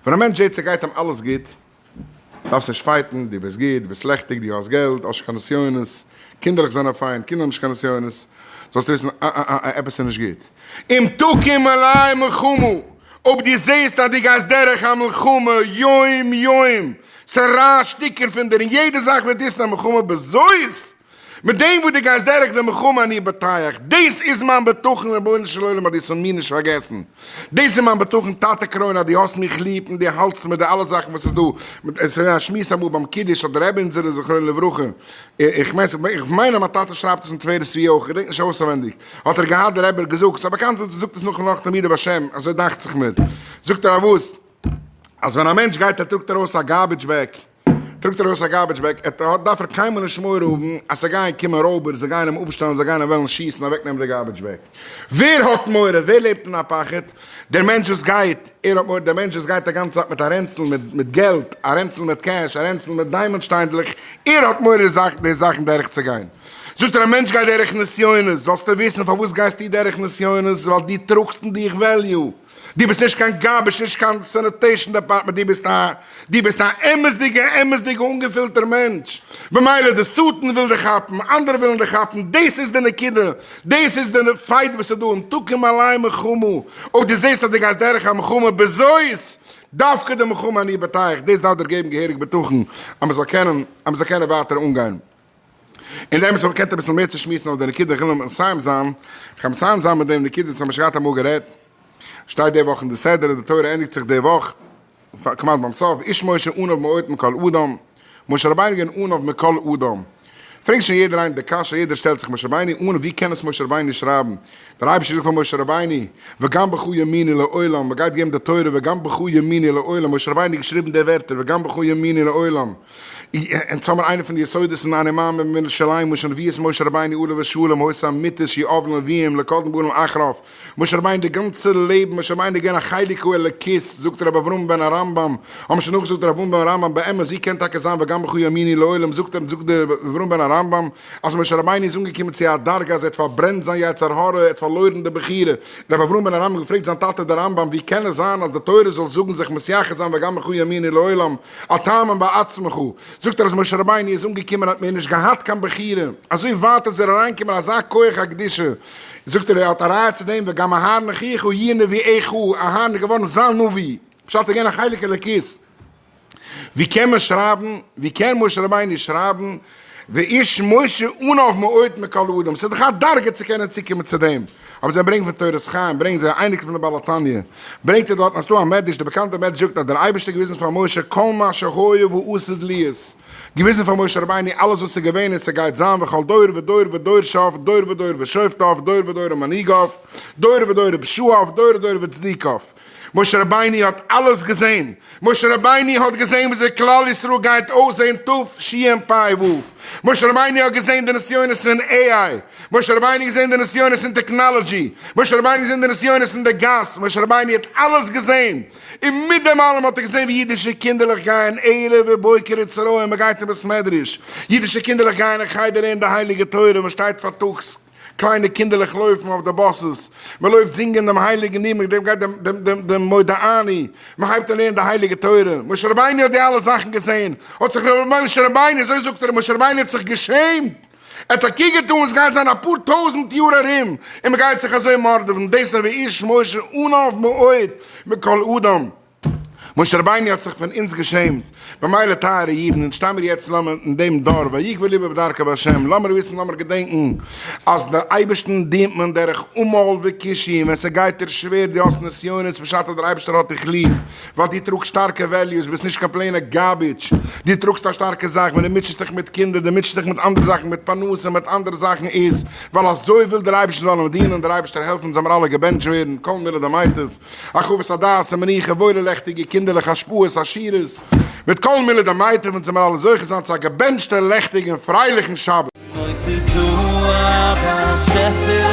ווען א מענטש זעט ס'גייט אים אלעס גוט, דארפסט נישט fight ן, דו ביסט גוט, דו ביסט לעכטיג, דו האסט געלט, האסט נישט קיין נסיונות, קינדערלעך זענען פיין, קינדער האבן נישט קיין נסיונות, זאלסטו וויסן, אה אה אה עפעס איז נישט גוט. אם תקים עלי מלחמה, אויב דו זעסט אז דו גייסט דורך א מלחמה יום יום, ס'רייסט שטיקער פון דיר, און יעדע זאך וועט דיסן א מלחמה בזאת, מיט דעם וואס דו גייסט דורך די מלחמה אני בטח, דאס איז מיין בטחון רבונו של עולם אז דו האסט פון מיר נישט פארגעסן, דאס איז מיין בטחון טאטע קרוין אז דו האסט מיך ליב און דו האלטסט מיט די אלע זאכן וואס איז דא, עס איז געווען א שמועס אמאל ביים קידוש האט דער רבי אונזערע זכרונו לברכה, איך מיין איך מיין אז מיין טאטע שרייבט עס אין תפארת צבי אויך, איך געדענק נישט אויסעווענדיג, האט ער געהאט דער רבי געזאגט, ס'איז א באקאנט וואס ער זאגט עס נאך נאך תלמידי בשם, אזוי דאכט זיך מיר, זאגט ער א וואס, אז ווען א מענטש גייט ער טראגט ארויס א garbage bag, טראגט ארויס א garbage bag, ער דארף ער קיינמאל נישט מורא האבן אז ס'גייען קומען רויבער, זיי גייען אים אפשטעלן, זיי גייען אים וועלן שיסן, אוועקנעמען די garbage bag. ווער האט מורא? ווער לעבט אין א פחד? דער מענטש וואס גייט, ער האט מורא, דער מענטש וואס גייט א גאנצע צייט מיט א רענצל מיט געלט, א רענצל מיט cash, א רענצל מיט diamond שטיינדלעך, ער האט מורא די זאכן דורכצוגיין. זאגט ער, א מענטש גייט דורך נסיונות, זאלסטו וויסן פארוואס גייסטו דורך נסיונות, ווייל דו טראגסט אין דיך value. דו ביסט נישט קיין garbage, נישט קיין sanitation department, דו ביסט א, דו ביסט א אמת'דיגע, אמת'דיגע אנגעפילטער מענטש, במילא די שטן וויל דיך כאפן, אנדערע ווילן דיך כאפן, דאס איז די נקודה, דאס איז די fight וואס איז דא, אם תקים עלי מלחמה, אויב דו זעסט אז דו גייסט דורך א מלחמה בזאת, דווקא די מלחמה אני בטח, דאס דארף דיר געבן געהעריג בטחון, אז מען זאל קענען, אז מען זאל קענען ווייטער אנגיין. אין דעם וואס מ'קען אביסל מער צושמועסן אויף די נקודה, איך וויל מסיים זיין, איך וועל מסיים זיין מיט דעם נקודה וואס האבן מיר שוין געהאט אמאל גערעדט, שטייט די וואך אין די סדרה, די תורה ענדיגט זיך די וואך, כמעט ביים סוף, איש משה עניו מאוד מכל אדם, משה רבינו געווען עניו מכל אדם. פרעגט שוין יעדער איינער די קשיא, יעדער שטעלט זיך משה רבינו עניו, ווי קען עס משה רבינו שרייבן? דער אייבערשטער זאגט פאר משה רבינו, וגם בך יאמינו לעולם, מען גייט געבן די תורה, וגם בך יאמינו לעולם, משה רבינו האט געשריבן די ווערטער, וגם בך יאמינו לעולם. אונז האמיר איינע פון די יסודות אין אני מאמין באמונה שלימה שנביאות משה רבינו עליו השלום היתה אמיתית שיאב לנביאים לקודם בנים אחריו, משה רבינו די גאנצע לעבן משה רבינו איז געווען א חלק האלוקית, זאגט רבי אברהם בן הרמב ם, האמיר שוין נאכגעזאגט רבי אברהם בן הרמב ם באמת ווי קען טאקע זיין וגם בך יאמינו לעולם זאגט ער זאגט דער רבי אברהם בן הרמב ם אז משה רבינו איז אנגעקומען צו א דרגה אז ער האט פארברענט זיין יצר הרע ער האט פארלוירן די בחירה, רבי אברהם בן הרמב ם געפרעגט זיין טאטע דער רמב ם ווי קען עס זיין אז די תורה זאל זאגן זיך מתייחס זיין וגם בך יאמינו לעולם אל תאמין בעצמך, זאגט ער אז משה רבינו איז אנגעקומען האט מער נישט געהאט קיין בחירה, אזוי ווייט איז ער אריינגעקומען אזא כח הקדושה, זאגט ער ער האט א ראיה צו דעם וגם אהרן אחיך יהיה נביאך, אהרן איז געווארן זיין נביא, פשט איז געווען א חלק אלוקית, ווי קען מען שרייבן, ווי קען משה רבינו שרייבן ואיש משה עניו מאוד מכל אדם, ס'איז דאך א דרגה צו קענען צוקומען צו דעם, אבער זיי ברענגען פון תורת חיים, ברענגען זיי א אייניקל פון די בעל התניא, ברענגט ער דארטן אז ס'דא א מדרש, די באקאנטע מדרש זאגט אז דער אייבערשטער האט געוויזן פאר משה כל מה שהיה ועתיד להיות, געוויזן פאר משה רבינו אלעס וואס איז געווען און ס'גייט זיין וכל דור ודור ודורשיו, דור ודור ושופטיו, דור ודור ומנהיגיו, דור ודור ופשעיו, דור ודור וצדיקיו. משה רבינו האט אלעס געזען, משה רבינו האט געזען וויאזוי כלל ישראל גייט אויסזען תשפ ו, משה רבינו האט געזען די נסיונות פון AI, משה רבינו האט געזען די נסיונות אין technology, משה רבינו האט געזען די נסיונות אין די גאס, משה רבינו האט אלעס געזען, און מיט דעם אלעם האט ער געזען ווי אידישע קינדערלעך גייען ערב ובוקר וצהריים, מען גייט אין בית מדרש, אידישע קינדערלעך גייען אין חדר לערנען די הייליגע תורה, מען שטייט פארטאגס. קליינע קינדערלעך לויפן אויף די buses, מען לויפט זינגען דעם הייליגן ניגון, דעם גייט דעם דעם דעם מודה אני, מען הייבט אן לערנען די הייליגע תורה, משה רבינו האט די אלע זאכן געזען, האט זיך ר' משה רבינו, אזוי זאגט ער, משה רבינו האט זיך געשעמט, ער האט א קוק געטאן וואס גייט זיין אפאר טויזנט יאר ארום, און מען גייט זיך אזוי מארדעווען, דאס איז ואיש משה עניו מאוד מכל אדם. משה רבינו האט זיך פון אונז געשעמט, במילא טייערע אידן, אונז שטיי מיר יעצט לאמיר אין דעם דור, ויגבה לבו בדרכו בהשם, לאמיר וויסן לאמיר געדענקן, אז די אייבערשטן דינט מען דורך עמל וקושי, און ווען ס'גייט דיר שווער, דו האסט נסיונות, פשט אז דער אייבערשטער האט דיך ליב, ווייל דו טראגסט שטארקע values, ביסט נישט קיין פלעינע garbage, דו טראגסט א שטארקע זאך, ווען דו מוטשעסט דיך מיט קינדער, דו מוטשעסט דיך מיט אנדערע זאכן, מיט פרנסה, מיט אנדערע זאכן, איז ווייל אזוי וויל דער אייבערשטער זאל אים דינען, דער אייבערשטער העלפן זאל מיר אלע געבענטשט ווערן, כל מילי דמיטב. הרחבת הדעת און מנוחה, וואוילע לעכטיגע קינדערלעך, השפעות, עשירות, מיט כל מילי דמיטב אונז זאל מיר אלע זוכה זיין צו א געבענטשטע לעכטיגן פרייליכן שבת. אוי ס'איז דא א באשעפער.